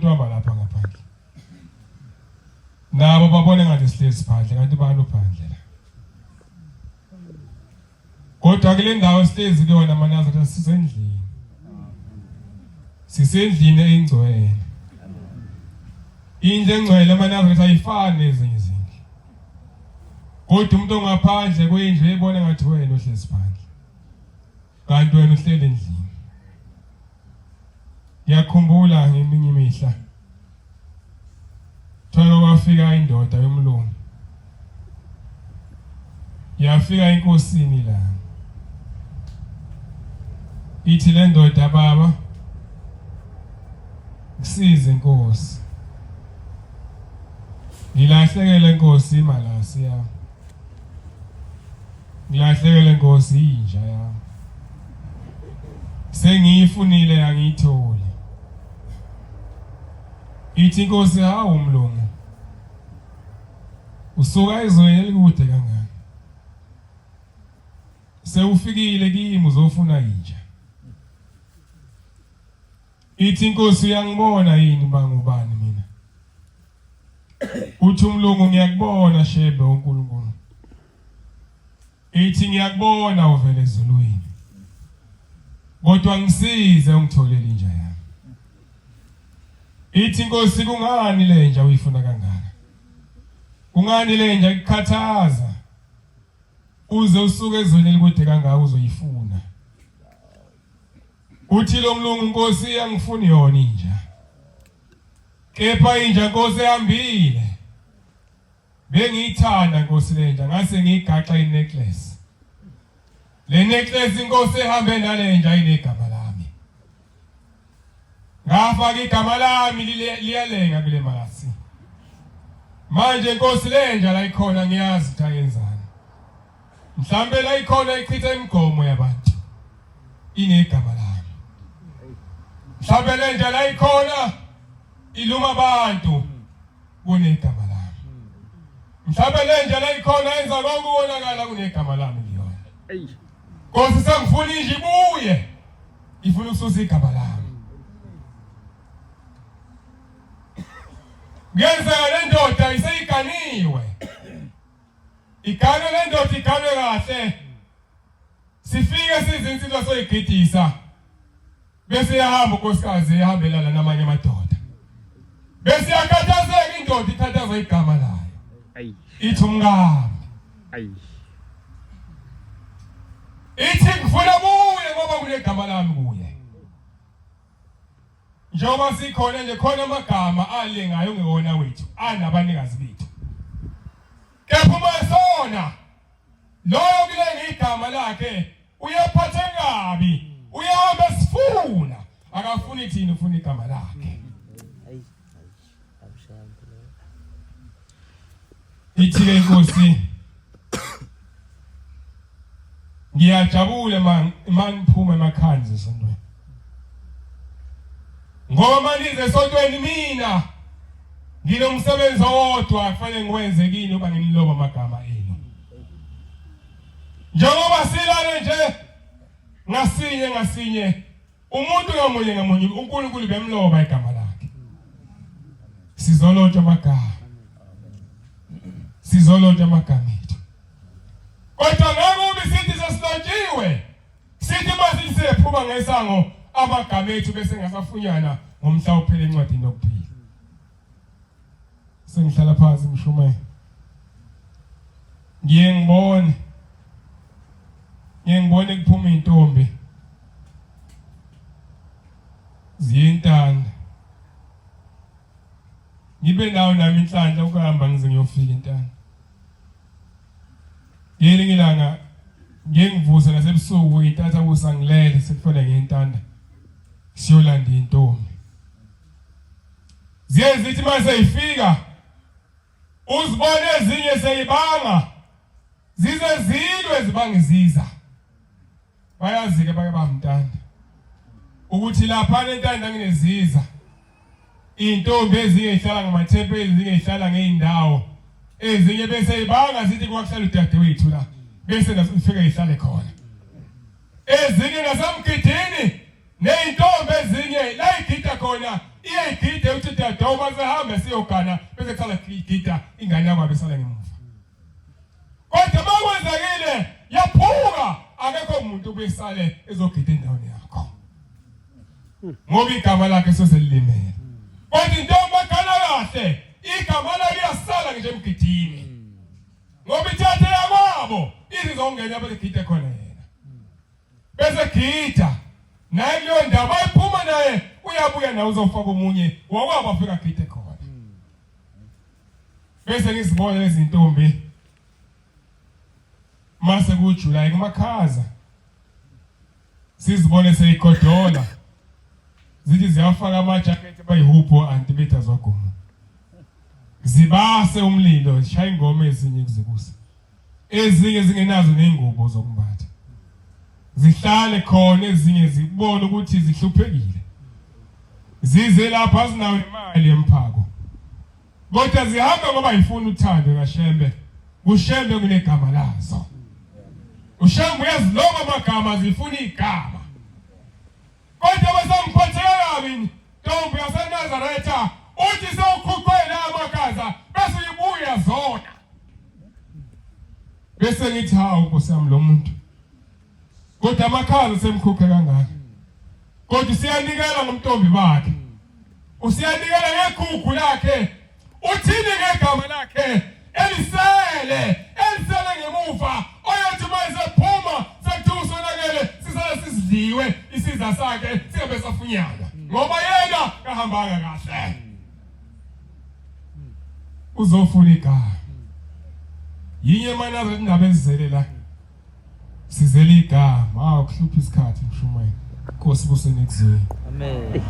umuntu uhamba lapha ngaphandle. Nabo babone ngathi sihlezi phandle kanti bani uphandle la. Kodwa kule ndawo sihlezi kuyona amaNazaretha sisendlini. Sisendlini engcwele. Indlu engcwele amaNazaretha ayifani nezinye izindlu. Kodwa umuntu ongaphandle kwendlu ebona ngathi wena uhlezi phandle. Kanti wena uhleli endlini. Ngiyakhumbula ngeminye imihla. Thola kwafika indoda yomlungu. Yafika enkosini la. Ithi le ndoda baba ngisize inkosi. Ngilahlekele inkosi imalasi yami. Ngilahlekele inkosi inja yami. Sengiyifunile angiyitholi. Ithi inkosi hawu mlungu. Usuka ezweni elikude kangaka. Sewufikile kimi uzofuna inja. Ithi inkosi uyangibona yini bangubani mina? Uthi umlungu ngiyakubona Shembe uNkulunkulu. Ithi ngiyakubona uvele ezulwini. Kodwa ngisize ungitholele inja yami. Ithi inkosi kungani le nja uyifuna kangaka? Kungani le nja ikukhathaza? Uze usuke ezweni elikude kangaka uzoyifuna. Uthi lo mlungu Nkosi angifuni yona inja. Kepha inja Nkosi ehambile. Bengiyithanda Nkosi lenja ngase ngiyigaxa inecklace. Le necklace inkosi ehambe nalenja inegama lami. Ngafaka igama lami liyalenga kule malasi. Manje Nkosi lenja la ikhona ngiyazi ukuthi ayenzani. Mhlambe la ikhona ichitha imigomo yabantu. Inegama lami. Mhlambe lenja la ikhona iluma abantu kunegama lami. Mhlambe lenja la ikhona yenza konke ukonakala kunegama lami kuyona. Nkosi sengifuna inje ibuye. Ifuna ukususa igama lami. Kuyenzeka le ndoda iseyiganiwe. Iganwe le ndoda iganwe kahle. Sifike sizinsizwa soyigidisa. Bese yahamba unkosikazi ehambelana namanye amadoda. Bese yakhathazeka indoda ikhathazwa igama layo. Ithi umkami. Ithi ngifuna kuye ngoba kunegama lami kuye. Njengoba sikhona nje khona amagama alengayo ngewona wethu anabanikazi bethu. Kepha uma sona loyo kulenga igama lakhe uyaphathe kabi uyahamba esifuna akafuni thina ufuna igama lakhe. Ithi-ke inkosi ngiyajabula maniphuma emakhaya esontweni ngoba manize esontweni mina nginomsebenzi owodwa kufanele ngiwenze kini uba nginiloba amagama enu njengoba silale nje ngasinye ngasinye Umuntu ngamunye ngamunye uNkulunkulu bemloba igama lakhe. Sizolotshwa amagama. Sizolotshwa amagama ethu. Kodwa ngakubi sithi sesilotshiwe. Sithi mase siyephuma ngesango amagama ethu bese ngasafunyana ngomhla ophela encwadini yokuphila. Sengihlala phansi ngishumayela. Ngiye ngibone. Ngiye ngibone kuphuma intombi. Ziyintanda. Ngibe nawo nami inhlanhla ukuhamba ngize ngiyofika intanda. Ngelinye ilanga ngiye ngivuse nasebusuku intatha kusa ngilele sekufanele ngiyintanda. Siyolanda intombi. Ziye zithi mase ifika uzibone ezinye seyibanga zize zilwe zibanga iziza. Bayazi ke bake bamntanda ukuthi lapha lentanda ngineziza intombi ezinye ihlala ngamathempeli ezinye ihlala ngeindawo ezinye bese ibanga zithi kwakuhlala udadewethu la bese naso ifike ihlale khona ezinye nasemgidini nezintombi ezinye la igida khona. Iye igide uthi dada uma sehambe siyogana bese kusala igida ingane yakwabe isala ngemuva. Kodwa makwenzekile yaphuka akekho umuntu obuyesale ezogida endaweni yakho. Ngoba igama lakhe seselilimele. Kodwa intombi egana kahle igama lakhe liyasala ngisho emgidini. Ngoba ithathe yakwabo izizongena beligide khona yena. Bese gida naye kuleyo ndawo bayiphuma naye uyabuya naye uzofaka omunye wakwabo afika agide khona. Bese ngizibona lezintombi mase kuJuly kumakhaza sizibone seyigodola zithi ziyafaka amajaketi bayihupho anti bethu azwaguma zibase umlilo zishaya ingoma ezinye kuze kuse ezinye zingenazo nezingubo zokumbatha zihlale khona ezinye zibone ukuthi zihluphekile zize lapha azinayo imali yemphako kodwa zihamba ngoba ifuna uthando kaShembe kuShembe kunegama lazo uShembe uyaziloba amagama zifuna igama kodwa basangiphatheka kabi ntombi yaseNazaretha uthi sewukhuqele amagaza bese uyibuya zona bese ngithi hawu nkosi yami lo muntu kodwa amakhaza semkhukhe kangaka kodwa usiyanikela ngomntombi bakhe usiyanikela ngegugu lakhe uthini ngegama lakhe elisele elisele ngemuva oyothi uma esephuma sekuthiwa usonakele sisale sisidliwe isiza sakhe singabe safunyanwa ngoba yena kahambanga kahle uzofuna igama yinye manazaretha indaba ezizele la Sizele igama. Awu kuhlupha isikhathi mshumayeli. Nkosi busenekuzweni. Amen.